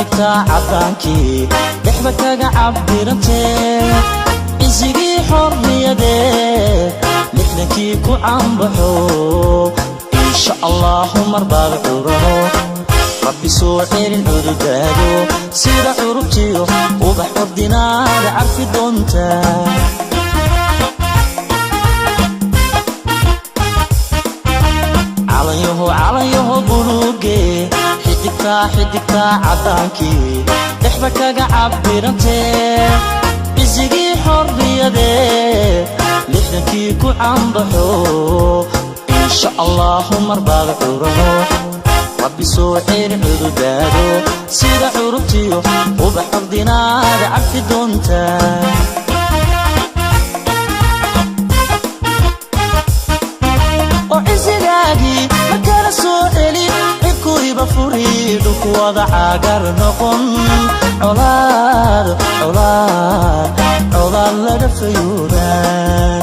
Xidigtaa caddaankii dhexda kaga cabirantee, cisigii xorriyadee 60kii ku caanbaxo. Insha Allahu marbaad curano, Rabbi soo celin cududaado, sida curubtiyo ubax ordinaada carfi doonta. Calanyaho, calanyaho buluuge, xidigtaa, xidigtaa caddaankii dhexda kaga cabirantee, cisigii xorriyadee 60kii ku caanbaxo. Insha Allahu marbaad curano, Rabbi soo celin cududaado, sida curubtiyo ubax ordinaada carfi doonta. Oo cisigaagii ma kala soo celin, cirkuyba furi, dhulku wada caagar noqon, colaad, colaad, colaad laga fayoobaan.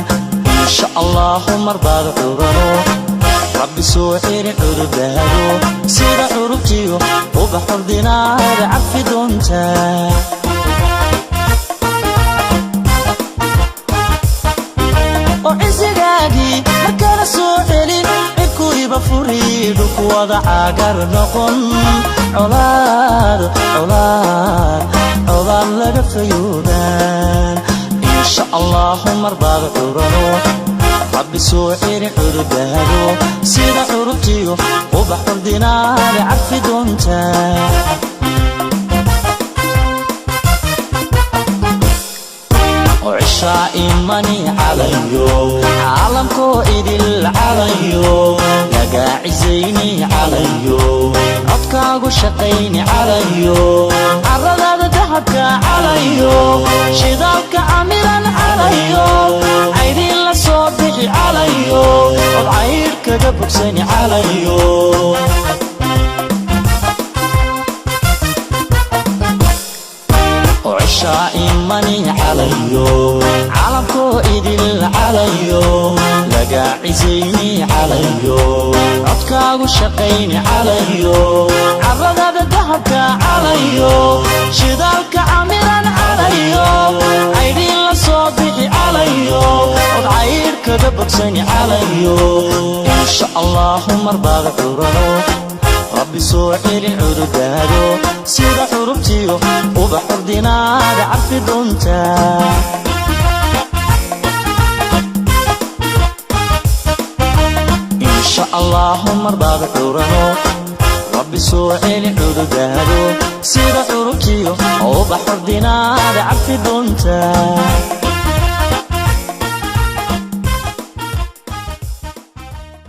Insha Allahu marbaad curano, Rabbi soo celin cududaado, sida curubtiyo ubax ordinaada carfi doonta. Oo cisigaagii ma kala soo celin, cirkuyba furi, dhulku wada caagar noqon, colaad, colaad, colaad laga fayoobaan. Insha Allahu marbaad curano, Rabbi soo celin cududaado, sida curubtiyo ubax ordinaada carfi doonta. Oo cishaa imani calayo, caalamkoo idil calayo, lagaa cisayni calayo, codkaagu shaqayni calayo, caradaada dahabka calayo, shidaalka camiran calayo, caydin la soo bixi calayo, od caydh kaga bogsani calayo. Oo cishaa imani calayo, caalamkoo idil calayo, lagaa cisayni calayo, codkaagu shaqayni calayo, caradaada dahabka calayo, shidaalka camiran calayo, caydhin la soo bixi calayo, od caydh kaga bogsani calayo. Insha Allahu marbaad curano, Rabbi soo celin cududaado, sida curubtiyo ubax ordinaada carfi doonta. Insha Allahu marbaad curano, Rabbi soo celin cududaado, sida curubtiyo ubax ordinaada carfi doonta.